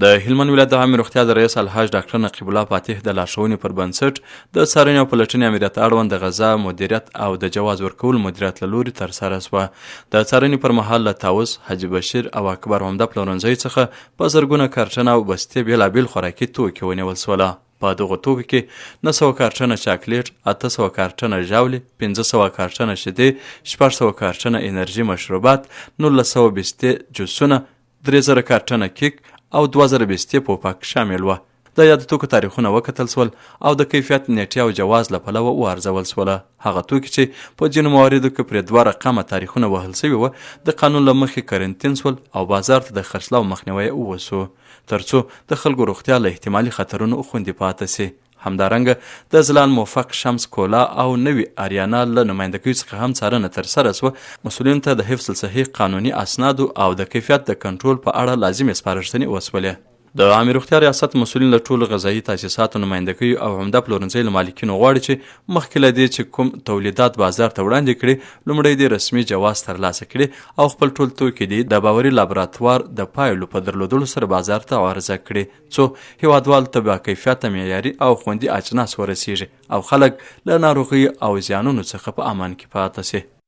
د هلمند ولایت د عامې روغتیا د رییس الحاج ډاکټر نقیب الله فاتح د لارښوونې پر بنسټ د څارنې او پلټنې امریت اړوند د غذا مدیریت او د جواز ورکولو مدیریت له لوري ترسره شوه. د څارنې پر مهال له طاووس، حاجي بشیر او اکبر عمده پلورنځیو څخه په زرګونه کارټنه او بستې بېلابېل خوراکي توکي ونیول شول. په دغو توکو کې 900 کارټنه چاکلیټ، 800 کارټنه ژاولې، 500 کارټنه شیدې، 600 کارټنه انرژي مشروبات، 1900 بستې جوسونه، 3000 کارټنه کیک او 2000 بستې پوپک شامل وه. د یادو توکو تاریخونه وکتل شول او د کیفیت، نیټې او جواز له پلوه وارزول شول. هغه توکي چې په ځینو مواردو کې پرې دوه رقمه تاریخونه وهل شوي وه، د قانون له مخې کرنتین شول او بازار ته د خرڅلاو مخنیوی وشو، ترڅو د خلکو روغتیا له احتمالي خطرونو خوندي پاته شي. همدارنګه د ځلاند موفق شمس کولا او نوي اریانا له نمایندګیو څخه هم څارنه ترسره شوه، مسؤلینو ته د حفظ الصحې قانوني اسنادو او د کیفیت د کنټرول په اړه لازمې سپارښتنې وشولې. د عامې روغتیا ریاست مسؤلین له ټولو غذایي تاسیساتو، نمایندګیو او عمده پلورنځیو له مالکینو غواړي چې مخکې له دې چې کوم تولیدات بازار ته وړاندې کړي، لومړی دې رسمي جواز ترلاسه کړي او خپل ټول توکي دې د باوري لابراتوار د پایلو په درلودلو سره بازار ته عرضه کړي. څو هېوادوالو ته باکیفیته، معیاري او خوندي اجناس ورسېږي او خلک له ناروغیو او زیانونو څخه په امان کې پاته شي.